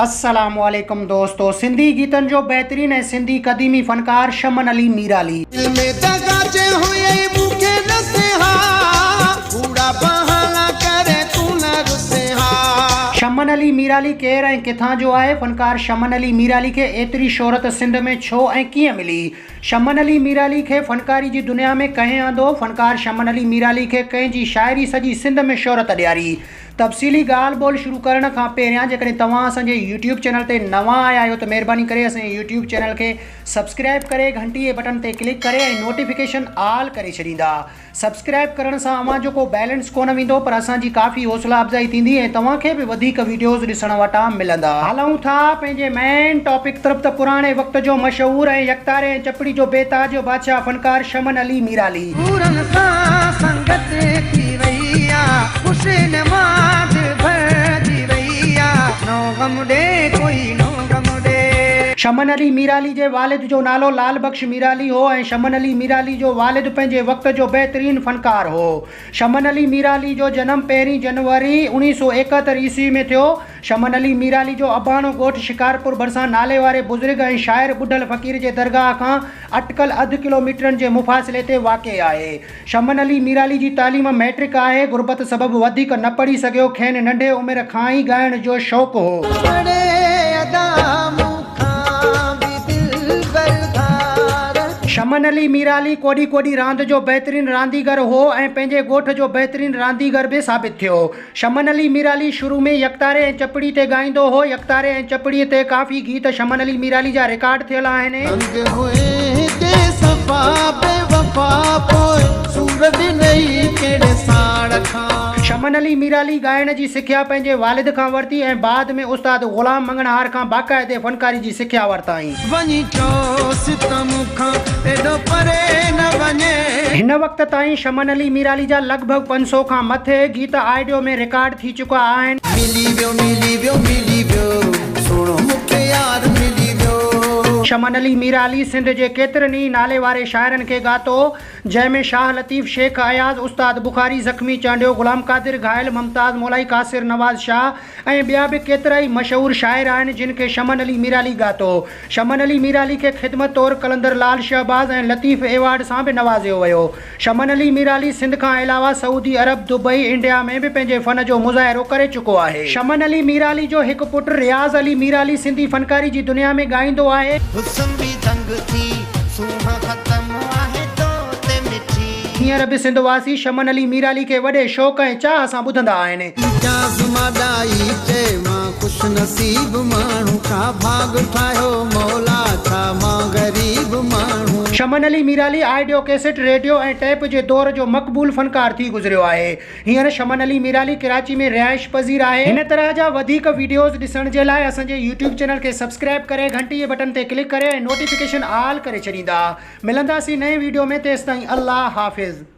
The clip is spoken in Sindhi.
السلام عليڪم دوستو سنڌي گيتن جو بهترين ۽ سنڌي قديمي فنڪار شمن علي ميرالي. دل ۾ دغا جي هئي مون کي ڏسين ها، ڪوڙا بهانا ڪري تون نه رسين ها. شمن علي ميرالي ڪير ۽ ڪٿان جو آهي؟ فنڪار شمن علي ميرالي کي ايتري شهرت سنڌ ۾ ڇو ۽ ڪيئن ملي؟ شمن علي ميرالي کي فنڪاري جي دنيا ۾ ڪنهن آندو؟ فنڪار شمن علي ميرالي کي ڪنهن جي شاعري سڄي سنڌ ۾ شهرت ڏياري؟ تفصيلي ڳالهه ٻولهه شروع ڪرڻ کان پهريان جيڪڏهن توهان اسان جي يوٽيوب چينل تي نوان آيا آهيو ته مهرباني ڪري اسان جي يوٽيوب چينل کي سبسڪرائيب ڪري گهنٽي جي بٽڻ تي ڪلڪ ڪري ۽ نوٽيفڪيشن آل ڪري ڇڏيندا. سبسڪرائيب ڪرڻ سان اوهان جو ڪو بيلنس ڪونه ويندو پر اسان جي ڪافي حوصلا افزائي ٿيندي ۽ توهان کي به وڌيڪ ويڊيوز ڏسڻ وٽان ملندا. هلون ٿا پنهنجي مين ٽاپڪ طرف ته پراڻي وقت جو مشهور ۽ يڪتاري ۽ چپڙي جو بي تاج بادشاهه فنڪار شمن علي ميرالي. پورن سان سنگت ٿي وئي آ، خوش نماز ڀرجي وئي آ، نئون غم ڏي ڪوئي نئون غم ڏي. شمن علي ميرالي جي والد جو نالو لال بخش ميرالي هو ۽ شمن علي ميرالي جو والد پنهنجي وقت جو بهترين فنڪار هو. شمن علي ميرالي جو جنم پهرين جنوري 1971 عيسوي ۾ ٿيو. شمن علي ميرالي جو اباڻو ڳوٺ شڪارپور ڀرسان نالي واري بزرگ ۽ شاعر ٻڍل فقير جي درگاهه کان اٽڪل اڌ ڪلو ميٽرن جي مفاصلي تي واقع آهي. شمن علي ميرالي جي تعليم مئٽرڪ آهي، غربت سبب وڌيڪ نه پڙهي سگهيو، کين ننڍي عمر کان ئي ڳائڻ جو شوق هو. اڙي ادا مون کان به دلبر ڌار. شمن علي ميرالي ڪوڏي ڪوڏي راند جو بهترين رانديگر هو ۽ پنهنجي ڳوٺ جو بهترين رانديگر به ثابت ٿيو. شمن علي ميرالي شروع ۾ يڪتاري ۽ چپڙي تي ڳائيندو هو. يڪتاري ۽ چپڙي تي ڪافي گيت شمن علي ميرالي جا رڪارڊ ٿيل آهن. تنگ هئين جي صفا بي وفا پوء سور ڏنئي ڪهڙي ساڙ کان. شمن علي ميرالي ڳائڻ جي سکيا پنهنجي والد کان ورتي ۽ بعد ۾ استاد غلام مڱڻهار کان باقاعدي فنڪاري جي سکيا ورتائين. وڃي چئو ستم کان ايڏو پري نه وڃي. هن وقت تائين شمن علي ميرالي جا لڳ ڀڳ 500 کان مٿي گيت آڊيو ۾ رڪارڊ ٿي چڪا آهن. ملي ويو ملي ويو ملي ويو سهڻو مونکي يار ملي ويو. شمن علي ميرالي سنڌ جي ڪيترن ئي نالي واري شاعرن کي ڳاتو، جنهن ۾ شاهه لطيف، شيخ اياز، استاد بخاري، زخمي چانڊيو، غلام قادر گهايل، ممتاز مولائي، قاصر نواز شاهه ۽ ٻيا به ڪيترائي مشهور شاعر آهن جن کي شمن علي ميرالي ڳاتو. شمن علي ميرالي کي خدمت طور قلندر لال شهباز ۽ لطيف ايوارڊ سان به نوازيو ويو. شمن علي ميرالي سنڌ کان علاوه سعودي عرب، دبئي، انڊيا ۾ به پنهنجي فن جو مظاهرو ڪري چڪو آهي. شمن علي ميرالي جو هڪ پٽ رياض علي ميرالي سنڌي فنڪاري جي دنيا ۾ ڳائيندو آهي. حسن به دنگ ٿي سونهن ختم آهي تو تي مٺي. هينئر به سنڌ واسي شمن علي ميرالي کي وڏي شوق ۽ چاهه سان ٻڌندا آهن. امتياز ماڏائي چئي مان خوش نصيب ماڻهو ڇا ڀاڳ ٺاهيو مولا ڇا مان غريب ماڻهو. Shaman Ali Mirali audio cassette, radio ۽ tape جي دور جو مقبول فنڪار ٿي گذريو آهي. هينئر شمن علي ميرالي ڪراچي ۾ رهائش پذير آهي. هن طرح جا وڌيڪ وڊيوز ڏسڻ جي لاء اسان جي يوٽيوب چينل کي سبسڪرائيب ڪري گهنٽي جي بٽن تي ڪلڪ ڪري ۽ نوٽيفڪيشن آل ڪري ڇڏيندا. ملنداسين نئين وڊيو ۾ تيستائين الله حافظ.